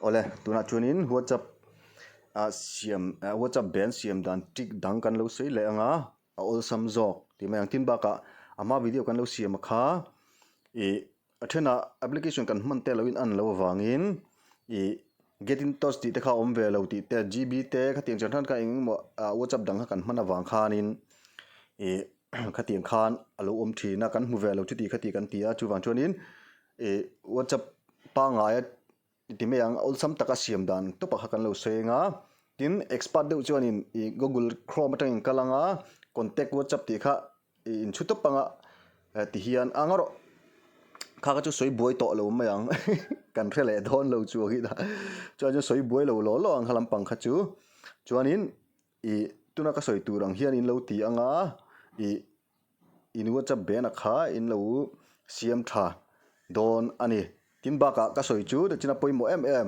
Awle, tunah chuanin WhatsApp ah siam ah WhatsApp ban siam dan trick dang kan lo sawi leh ang a, a awlsam zawk tih mai ang. Tin bakah a hma video kan lo siam a kha ih a thenah application kan hman te lo in an loh avangin ih get in touch tih te kha a awm ve lo tih te GB te khatiang chan hran kha eng emaw ah WhatsApp dang kha kan hman avang khanin ih khatiang khan a lo awm thin a, kan hmu ve lo chuti khati kan ti a, chuvang chuanin ih WhatsApp pangngaia ti mai ang awlsam taka siam dan tawpah kha kan lo sawi ang a, tin expert deuh chuanin ih google chrome atangin kal ang a contact whatsapp tih kha ih in chhu tawp ang a eh ti hian ang erawh kha kha chu sawi buai tawh lo mai ang kan hre leh dawn lo chu ang ila chuan chu sawi buai lo law law ang kha lampang kha chu chuanin ih tuna ka sawi tur ang hian in lo ti ang a ih. In WhatsApp bena kha in lo siam tha dawn a ni. Tin bakah ka sawi chu ti chin a pawimawh em em.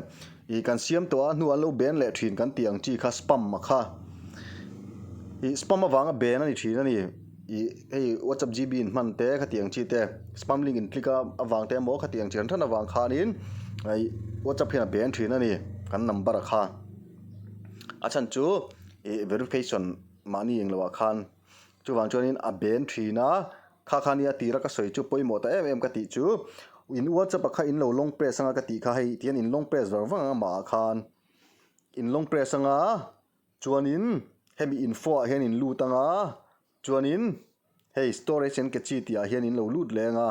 Ih kan siam tawh a hnu an lo ben leh thin kan tih ang chi kha spam a kha. Ih spam avanga ben a ni thin a ni. Ih hei WhatsApp GB in hman te khati ang chi te spam link in click a avang te emaw khati ang chi hran hran avang khanin ih WhatsApp hian a ben thin a ni kan number a kha. A chhan chu ih verification mahni englo ah khan. Chuvang chuanin a ben thin a, kha kha nia tira ka sawi chu pawimawh ta em em ka tih chu in WhatsApp ah kha in lo long press anga ka tih kha hei tihian in long press var vang anga mahah khan in long press anga chuanin hemi info ah hian in lut anga chuanin hei storage and cache tih ah hian in lo lut leh anga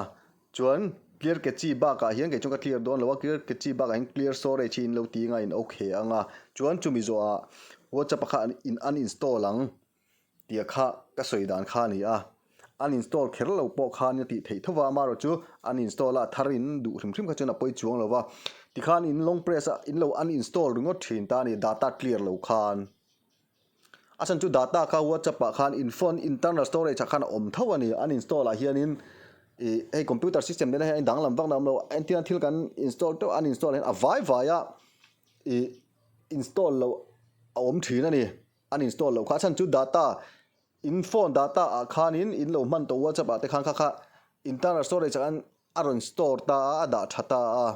chuan clear cache bakah hian kei chuan ka clear dawn lo a clear cache bakah hian clear storage hi in lo ti anga in okay anga chuan chumi zawhah WhatsApp ah kha in uninstall ang. Tia kha ka sawi dan kha a ni a, uninstall kher lo pawh khan a tih theih tho va, amaherawh chu uninstall a thar in duh hrim hrim kha chuan a pawi chuang lo va, tikhan in long press a in lo uninstall ringawt thin ta a ni data clear lo khan. A chhan chu data kha WhatsApp ah khan in phone internal storage ah khan a awm tho a ni, uninstall ah hianin ih hei computer system nena hian a danglam vak na awm lo, entirna thil kan install teuh uninstall ah hian a vai vai a ih install loh a awm thin a ni. An install loh kha a chhan chu data in phone data ah khanin in lo hman tawh whatsapp ah te khan kha kha internal storage ah khan a rawn store ta a a dah tha ta a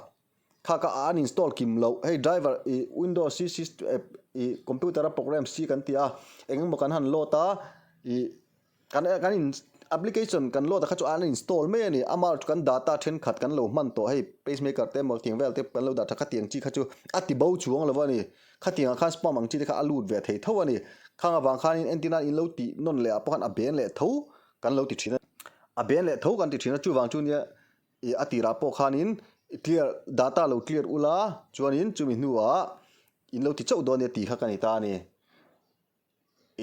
kha kha an install kim loh hei driver ih windows hi system ih computer a program si kan ti a eng emaw kan han load a ih. Kan kan in application kan load a kha chu an install mai a ni amah chu kan data thenkhat kan lo hman tawh hei pacemaker te emaw tiang vel te kan lo dah tha khatiang chi kha chu a ti bo chuang lo a ni khatiang ah khan spam ang chi te kha a lut ve thei tho a ni khang avang khanin entir nan in lo tih nawn leh ah pawh khan a ben leh tho kan lo ti thin a a ben leh tho kan ti thin a chuvang chu nia ih a tirah pawh khanin clear data lo clear ula chuanin chumi hnuah in lo ti chauh dawn nia tih kha ka ni ta a ni.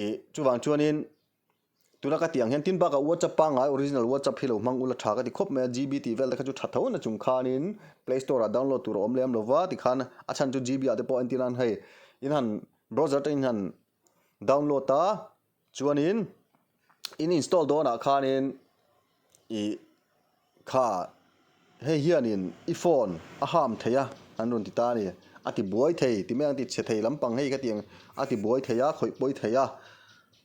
Ih chuvang chuanin tuna ka tih ang hian tin bakah WhatsApp pangngai original WhatsApp hi lo hmang ula tha ka ti khawp mai a GB tih vel te kha chu tha tho na chung khanin play store ah download tur a awm lem lova tikhan a chhan chu GB ah te pawh entir nan hei in han browser atangin han download a chuanin in install dawnah khanin Ih kha hei hianin i phone a harm thei a an rawn ti ta a ni. A ti buai thei ti mai ang ti chhe thei lampang hei khatiang a ti buai thei a khawih pawi thei a.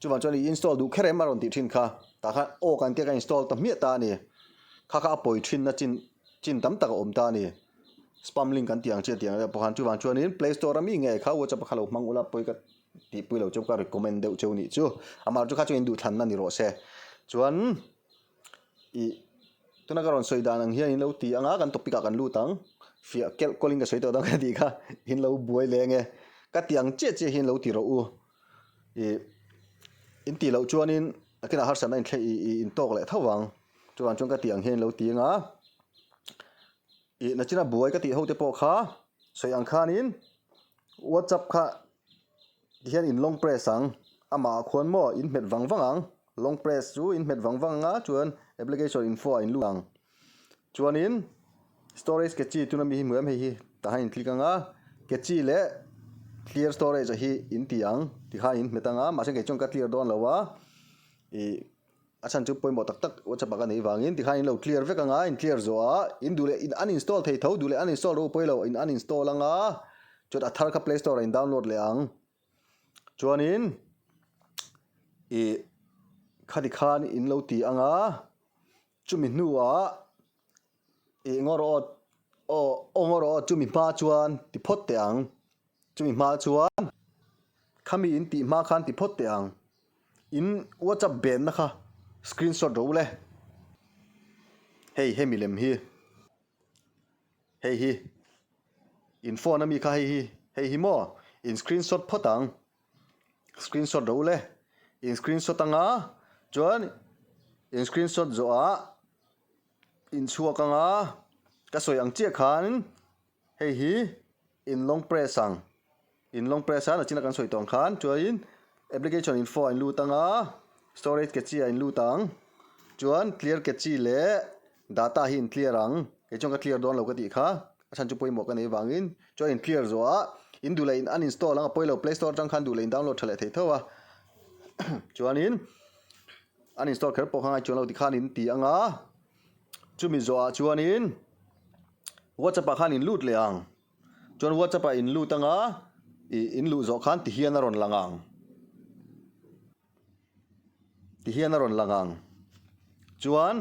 Chuvang chuan i install duh kher em a rawn tih thin kha. Tah khan aw kan tia ka install ta hmiah ta a ni. Kha kha a pawi thinna chin chin tam tak a awm ta a ni. Spam link kan tih ang chi a tih ang deuh pawh khan chuvang chuanin play store a mi ngei kha WhatsApp kha lo hmang ula pawi ka tihpui lo chu ka recommend deuh cheu nih chu. Amah chu kha chu induhthlanna ni rawh se. Chuan ih tuna ka rawn sawi dan ang hian in lo ti ang a kan topic ah kan lut ang. Fiah kelh kawlh in ka sawi tawh dawn ka tih kha in lo buai leng e. Ka ti ang chiah chiah hi in lo ti rawh u. Ih in tih loh chuanin a kinah harsatna in thleh ih ih in tawk leh tho vang. Chuvang chuan ka ti ang hian in lo ti ang a. Ih nachina buai ka tih ho te pawh kha sawi ang khanin WhatsApp kha tihian in long press ang amah ah khuan maw in hmet vang vang ang long press chu in hmet vang vang anga chuan application info ah in lut ang chuanin storage cache tuna mi hi hmu em hei hi tah hian in click anga cache leh clear storage ah hi in ti ang tikhan in hmet anga mahse kei chuan ka clear dawn lo a ih. A chhan chu pawimawh tak tak WhatsApp ah ka neih vangin tikhan in lo clear vek anga in clear zawh a in duh leh in uninstall thei tho duh leh uninstall rawh u pawi lo in uninstall anga chuan a thar kha play store ah in download leh ang chuanin ih khati khan in lo ti anga chumi hnuah ih ngaw rawh aw. Aw aw ngaw rawh aw chumi hma chuan ti phawt teh ang. Chumi hma chuan khami in tih hma khan ti phawt teh ang. In WhatsApp benna kha screenshot rawh u le. Hei hemi lem hi. Hei hi in phone ami kha hei hi hei hi maw in screenshot phawt ang. Screenshot rawh u le. In screenshot anga chuan in screenshot zawhah in chhuak anga ka sawi ang chiah khan hei hi in long press ang in long press a nachina kan sawi tawh ang khan chuanin application info ah in lut anga storage cache ah in lut ang chuan clear cache leh data hi in clear ang kei chuan ka clear dawn lo ka tih kha a chhan chu pawimawh ka nei vangin chuan in clear zawh ah in duh leh in uninstall ang a pawilo play store atang khan duh leh in download tha leh thei tho a chuanin. Uninstall kher pawh kha ngai chuan lo tikhan in ti ang a, chumi zawhah chuanin WhatsApp ah khan in lut leh ang, chuan WhatsApp ah in lut ang a, ih in luh zawh khan ti hian a rawn lang ang, ti hian a rawn lang ang, chuan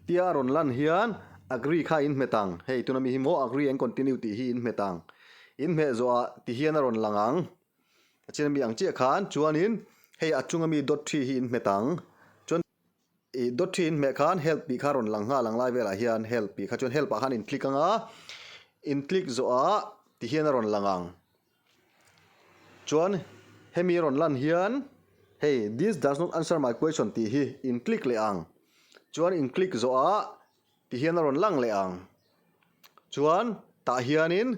tia a rawn lan hian agree kha in hmet ang, hei tuna mi hi maw agree and continue tih hi in hmet ang, in hmeh zawhah ti hian a rawn lang ang. A chin ami ang chiah khan chuanin hei a chunga mi dot thi hi in hmet ang. Chuan ih dot thi in hmeh khan help tih kha rawn lang nghal ang lai velah hian help tih kha chuan help ah khan in click ang a, in click zawhah ti hian a rawn lang ang. Chuan hemi a rawn lan hian hei this does not answer my question tih hi in click leh ang. Chuan in click zawhah Ti hian a rawn lang leh ang. Chuan tah hianin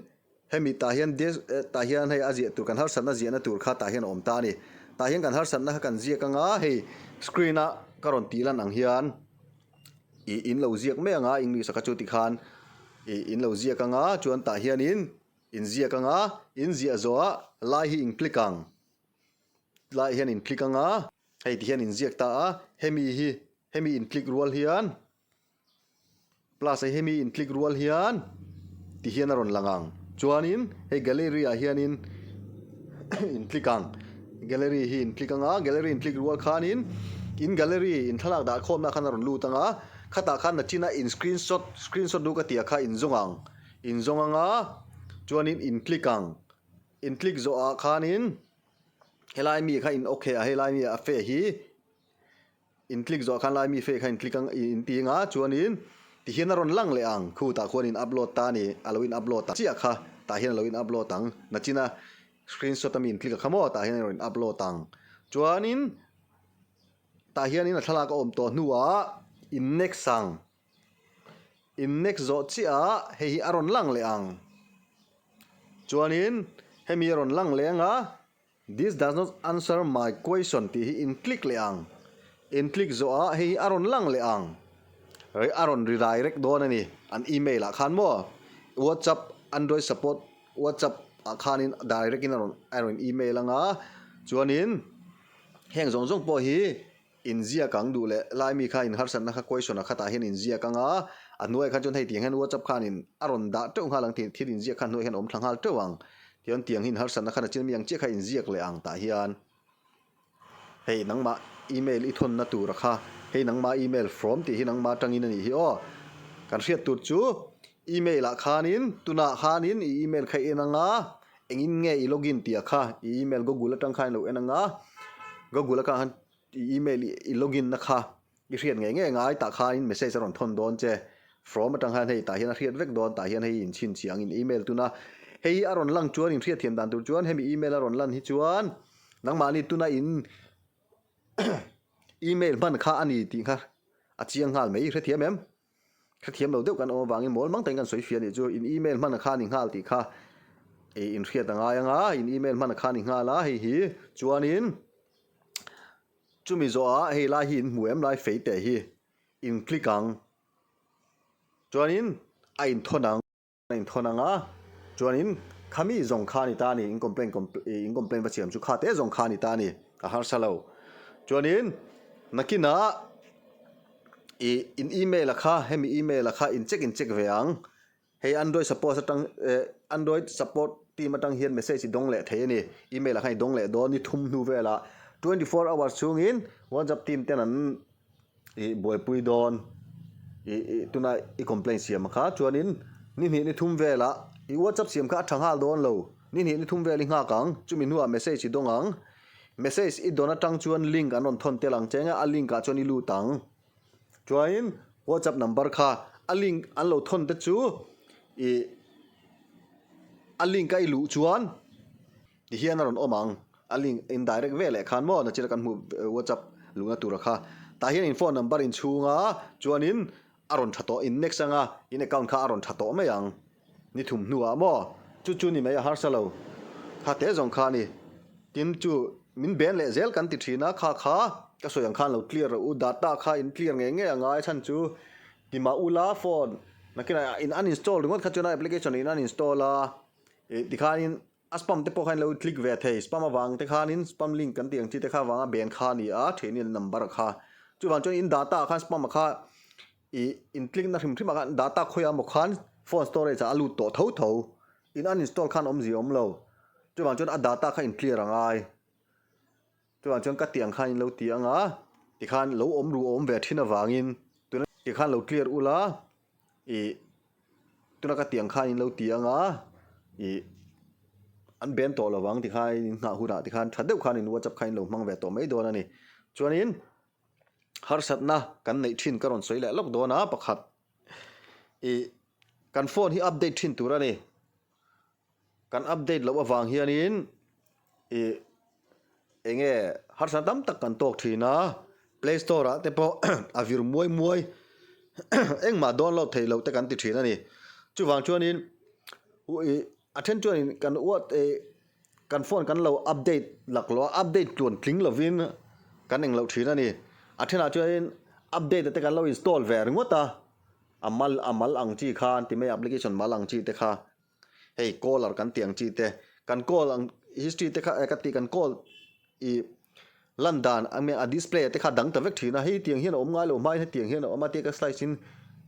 hemi tah hian desk tah hian hei a ziah tur kan harsatna ziahna tur kha tah hian a awm ta a ni. Tah hian kan harsatna kha kan ziak anga hei screen a ka rawn tih lan ang hian ih in lo ziak mai anga English a kha chu tikhan ih in lo ziak anga chuan tah hianin in ziak anga in ziah zawhah lai hi in click ang. Lai hian in click anga hei ti hian in ziak ta a hemi hi hemi in click rual hian Plus hei hemi in click rual hian ti hian a rawn lang ang. Chuanin hei gallery ah hianin in click ang. Gallery hi in click ang a, gallery in click rual khanin in gallery in thlalak dah khawmna khan a rawn lut ang a, khatah khan nachina in screenshot screenshot duh ka tih ah kha in zawng ang. In zawng ang a, chuanin in click ang. In click zawh ah khanin helai mi kha in ok a, helai mi a fe hi. In click zawh khan lai mi fe kha in click ang in ti anga chuanin ti hian a rawn lang leh ang khu tah khuan in upload ta a ni a lo in upload ta chiah kha tah hian a lo in upload ang nachina screenshot a mi in click a kha maw tah hian a rawn in upload ang chuanin tah hianin a thlalak a awm tawh hnuah in next ang in next zawh chiah ah hei hi a rawn lang leh ang chuanin hemi a rawn lang leh anga. This does not answer my question tih hi in click leh ang. In click zawhah hei hi a rawn lang leh ang. A rawn redirect dawn a ni an email ah khan maw. WhatsApp Android support WhatsApp ah khanin direct in a rawn a rawn email ang a. Chuanin heng zawng zawng pawh hi inziak ang duh leh lai mi kha in harsatna kha question ah khatah hian inziak ang a. A hnuaiah khan chuan hei tiang hian WhatsApp khanin a rawn dah teuh nghal ang tih thil inziak kha hnuaiah hian a awm thla nghal teuh ang. Tichuan tiang hi in harsatna khan a chin ami ang chiah kha inziak leh ang tah hian hei nangmah email i thawnna tura kha hei nangmah email from tih hi nangmah atangin a nih hi aw. Kan hriat tur chu email ah khanin tunah khanin i email kha i en ang a, engin nge i login tih ah kha i email google atang khan i lo en ang a, google atang khan i email i login na kha I hriat ngei ngei ngai tah khain message a rawn thawn dawn che. From atang khan hei tah hian a hriat vek dawn tah hian hei inchhinchhiah angin email tuna hei hi a rawn lang chuan in hriat thiam dan tur chuan hemi email a rawn lan hi chuan nangmahni tuna in email hman kha a ni tih kha a chiang nghal mai i hrethiam em? Hrethiam lo deuh kan awm avangin mawl mang takin kan sawi fia nih chu in email hman a kha a ni nghal tih kha i inhriat a ngai ang a in email hman a kha a ni nghal a hei hi chuanin Chumi zawhah hei lai hi in hmu em lai fei teh hi in click ang chuanin a inthawn ang a inthawn ang a chuanin khami zawng kha a ni ta a ni in complaint in complaint va siam chu kha te zawng kha a ni ta a ni a harsa lo chuanin nakinah ih in email a kha hemi email a kha in check in check ve ang. Hei Android support atang eh Android support team atang hian message i dawng leh thei a ni. Email ah khan i dawng leh dawn ni thum hnu velah 24 hours chhungin WhatsApp team ten an ih buaipui dawn ih ih tuna i complaint siam a kha chuanin. Ni hnih ni thum velah i WhatsApp siam kha a tha nghal dawn lo. Ni hnih ni thum vel i nghak ang, chumi hnuah message i dawng ang. Message i dawn atang chuan link an rawn thawn tel ang che anga a link ah chuan i lut ang. Chuanin WhatsApp number kha a link an lo thawn te chu i a link a i luh chuan ti hian a rawn awm ang. A link indirect ve leh khan maw nachina kan hmuh WhatsApp luhna tura kha tah hian in phone number inchhunga chuanin A rawn tha tawh in next anga in account kha a rawn tha tawh mai ang. Ni thum hnuah maw? Chu chu ni mai a harsa lo. Kha te zawng kha a ni. Tin chu min ben leh zel kan ti thin a, kha kha ka sawi ang khan lo clear rawh u, data kha in clear ngei ngei a ngai chhan chu ti mah ula phone nakinah in uninstall ringawt kha chuan a application in uninstall a, ih tikhanin A spam te pawh khan lo click ve thei, spam avang te khanin spam link kan tih ang chi te kha avanga ben kha a ni a, theihni an number kha. Chuvang chuan in data ah khan spam ah kha ih in click na hrim hrim ah khan data khawiah emaw khan phone storage ah a lut tawh tho tho, in uninstall khan awmzia a awm lo. Chuvang chuan a data kha in clear a ngai. Chuvang chuan ka tih ang khan in lo ti ang a, tikhan lo awm ru awm ve thin avangin tuna tikhan lo clear ula ih tuna ka tih ang khan in lo ti ang a, ih an ben tawh lo vang tikhan in nghah hunah tikhan tha deuh khan in whatsapp kha in lo hmang ve tawh mai dawn a ni. Chuanin harsatna kan neih thin ka rawn sawi leh lawk dawn a pakhat ih kan phone hi update thin tur a ni. Kan update loh avang hianin ih eng nge harsatna tam tak kan tawk thin a, play store ah te pawh a vir muai muai engmah download theih loh te kan ti thin a ni. Chuvang chuanin ih a then chuanin kan uat ih kan phone kan lo update laklawh a, update tluan tling lovin kan engloh thin a ni. A thenah chuanin update te kan lo install ve ringawt a, a mal a mal ang chi kha an ti mai a application mal ang chi te kha. Hei caller kan tih ang chi te, kan call ang history te kha ka tih kan call ih lan dan a a display te kha dang ta vek thin a, hei tiang hian a awm ngai lo hmain hetiang hian a awm a tia ka slice in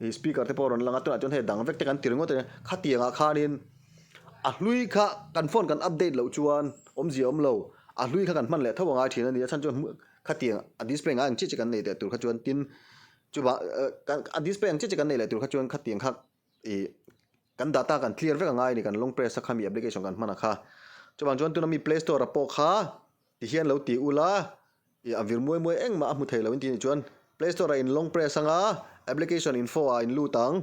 ih speaker te pawh a rawn lang a tunah chuan hei dang vek te kan ti ringawt a nia, khatiang ah khanin a hlui kha kan phone kan update loh chuan awmzia awm lo, a hlui kha kan hman leh tho a ngai thin a ni a chhan chuan khatiang a display ngai ang chiah chiah kan nei teh tur kha chuan tin chuvang a display ang chiah chiah kan nei leh tur kha chuan khatiang kha Ih kan data kan clear vek a ngai a ni kan long press a kha mi application kan hman a kha. Chuvang chuan tuna mi play store ah pawh kha ti hian lo ti ula ih a vir muai muai engmah a hmu thei lo in ti nih chuan play store ah in long press anga application info ah in lut ang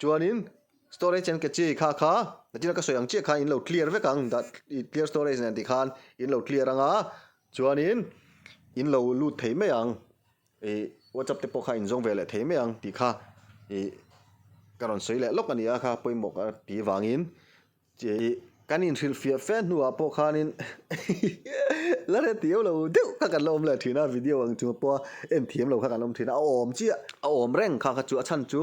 chuanin storage and cache kha kha nachina ka sawi ang chiah khan in lo clear vek ang ih clear storage nen ti khan in lo clear anga chuanin in lo lut thei mai ang. Ih WhatsApp te pawh kha inzawng ve leh thei mai ang tih kha ih ka rawn sawi leh lawk a ni a kha pawimawh ka ti vangin ih kan inhrilhfiah fe hnuah pawh khanin la hre thiam lo deuh kha kan la awm leh thin a video ang chung pawha en thiam lo kha kan awm thin a a awm chiah a awm reng kha kha chu a chhan chu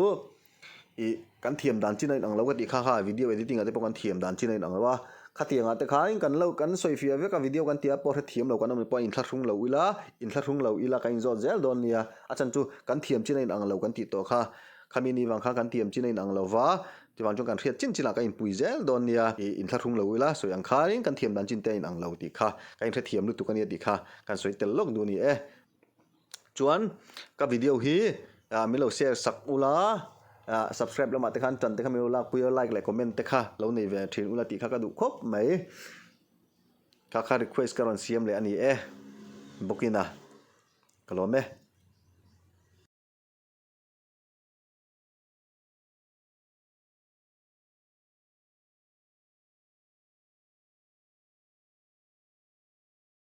Ih, kan thiam dan chin a inang lo ka tih kha kha video editing ah te pawh kan thiam dan chin a inang lo a, khatiang ah te khain kan lo kan sawi fiah vek a video kan tia pawh hrethiam lo kan awm pawh a inthlahrung lo ila, inthlahrung lo ila kan inzawt zel dawn nia, a chhan chu kan thiam chin a inang lo kan tih tawh kha, khami ni vang khan kan thiam chin a inang lo va, chuvang chuan kan hriat chin chin ah kan inpui zel dawn nia, ih inthlahrung lo ila sawi ang khain kan thiam dan chin te a inang lo tih kha kan inhrethiam lutuk a nia tih kha kan sawi tel lawk duh a ni e. Chuan ka video hi min lo share sak ula ah subscribe lamah te khan tan te kha min lo lak pui a like leh comment te kha lo nei ve thin ula tih kha ka duh khawp mai. Kha kha request ka rawn siam leh a ni e bawkin a ka lawm e.